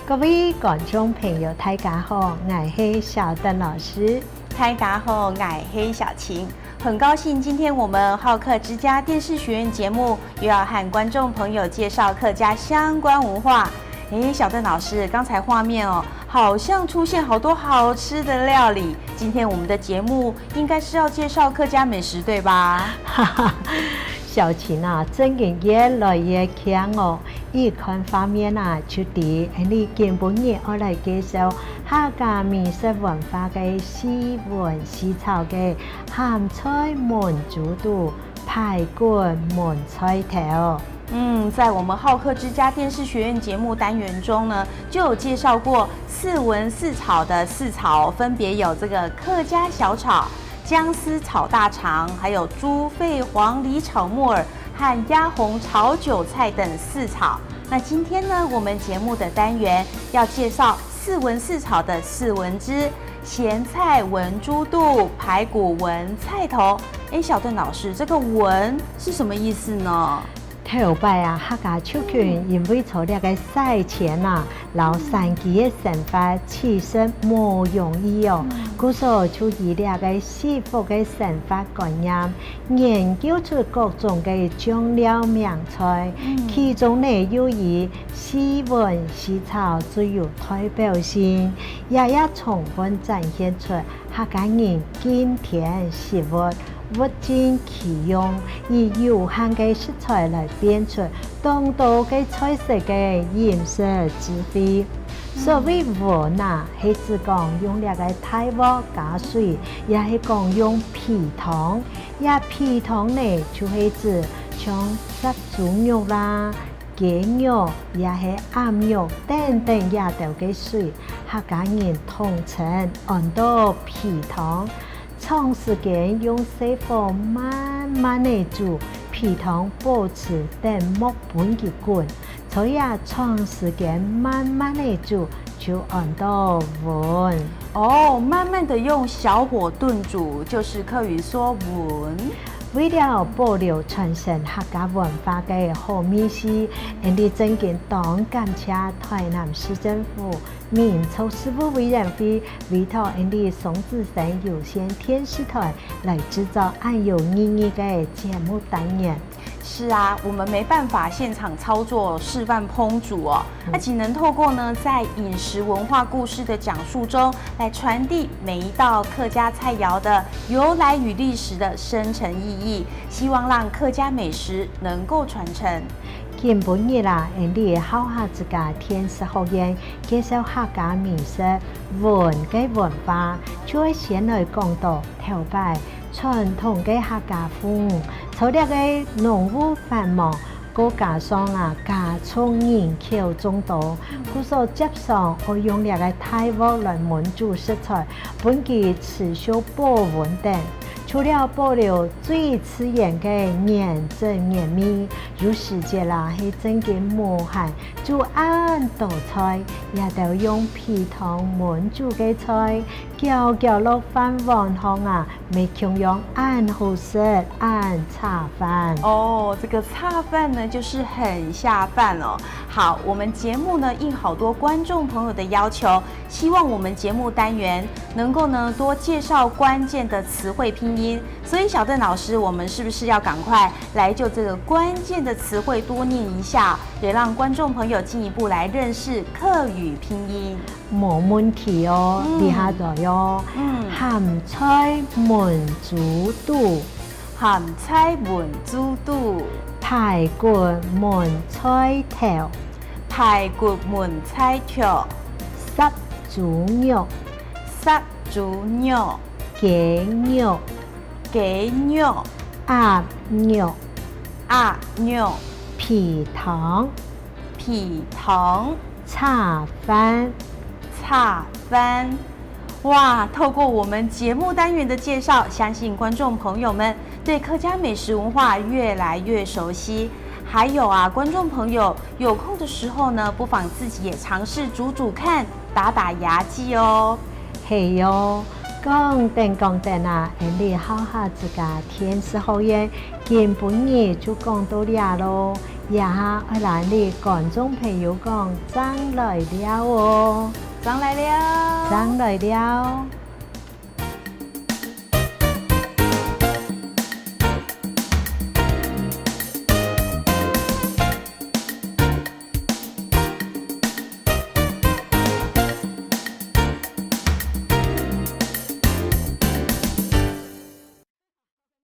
各位觀眾朋友，大家好，𠊎係小鄧老師。大家好，𠊎係小晴。很高興今天我們好客之家電視學院節目又要和觀眾朋友介紹客家相關文化。誒，小鄧老師，剛才畫面哦，好像出現好多好吃的料理。今天我們的節目應該是要介紹客家美食，對吧？哈哈，小晴啊，真嘅越來越強哦！一看畫面啊，就知你今晡日愛來介紹客家美食文化个四炆四炒个鹹菜燜豬肚、排骨燜菜頭。嗯，在我們好客之家電視學院節目單元中呢，就有介紹過四炆四炒的四炒，分別有這個客家小炒、薑絲炒大腸，還有豬肺黃梨炒木耳和鴨紅炒韭菜等四炒。那今天呢，我們節目的單元要介紹四炆四炒的四炆之鹹菜燜豬肚、排骨燜菜頭。哎，小鄧老師，這個燜是什麼意思呢？頭擺啊，客家族群因為做這个賽前啊，老山居个生活其實無容易哦。故所就以這个惜福个生活觀念，研究出各種个醬料名菜，其中呢又以四炆四炒最有代表性，也充分展現出客家人敬天惜物，物盡其用，以有限个食材來變出當多个菜色个飲食智慧。所謂燜啊，係指講用這个大鍋加水，也係講用皮湯。也皮湯呢，就係指像殺豬肉啦、雞肉，也係鴨肉等等也條个水，客家人統稱按做皮湯。長時間用細火慢慢的煮，皮湯保持等木本嘅滾，所以啊，長時間慢慢的煮就按到燜。哦，慢慢的用小火燉煮，就是客語說燜。為了保留傳承客家文化个好美食，𠊎哋真嘅當感謝台南市政府民族事務委員會委託𠊎哋雙子星有線電視台來製造按有意義个節目單元。是啊，我們沒辦法現場操作示範烹煮哦，那只能透過呢在飲食文化故事的講述中，來傳遞每一道客家菜肴的由來與歷史的深層意義，希望讓客家美食能夠傳承。今晡日啦，𠊎哋好客之家電視學院介紹客家美食燜个文化，就會先來講到頭擺傳統个客家風，除了個農務繁忙，閣加上啊家族人口眾多，故所接上愛用這个大鍋來燜煮食材，分佢持續保溫等。除了保留最自然个原汁原味，有時節啦係真嘅無閒煮按多菜，也都用皮湯燜煮个菜，攪攪落飯碗上啊，咪同樣按好食按炒飯。哦，這個炒飯呢，就是很下飯哦。好，我們節目呢應好多觀眾朋友的要求，希望我們節目單元能夠呢多介紹關鍵的詞彙拼音。所以小鄧老師，我們是不是要趕快來就這個關鍵的詞彙多念一下，也讓觀眾朋友進一步來認識客語拼音？冇問題哦，厲害咗喲。鹹菜燜豬肚，鹹菜燜豬肚，排骨燜菜頭，排骨燜菜頭，煠豬肉，煠豬肉，雞肉，雞肉，鴨肉，鴨肉，皮湯，皮湯，炒飯，炒飯。哇！透過我們節目單元的介紹，相信觀眾朋友們對客家美食文化越來越熟悉。還有啊，觀眾朋友有空的時候呢，不妨自己也嘗試煮煮看，打打牙祭哦。係喲，講等講等啊，𠊎哋好客之家電視學院今晡日就講到遮囉。也哈愛來你觀眾朋友講，正來尞哦，正來尞，正來尞。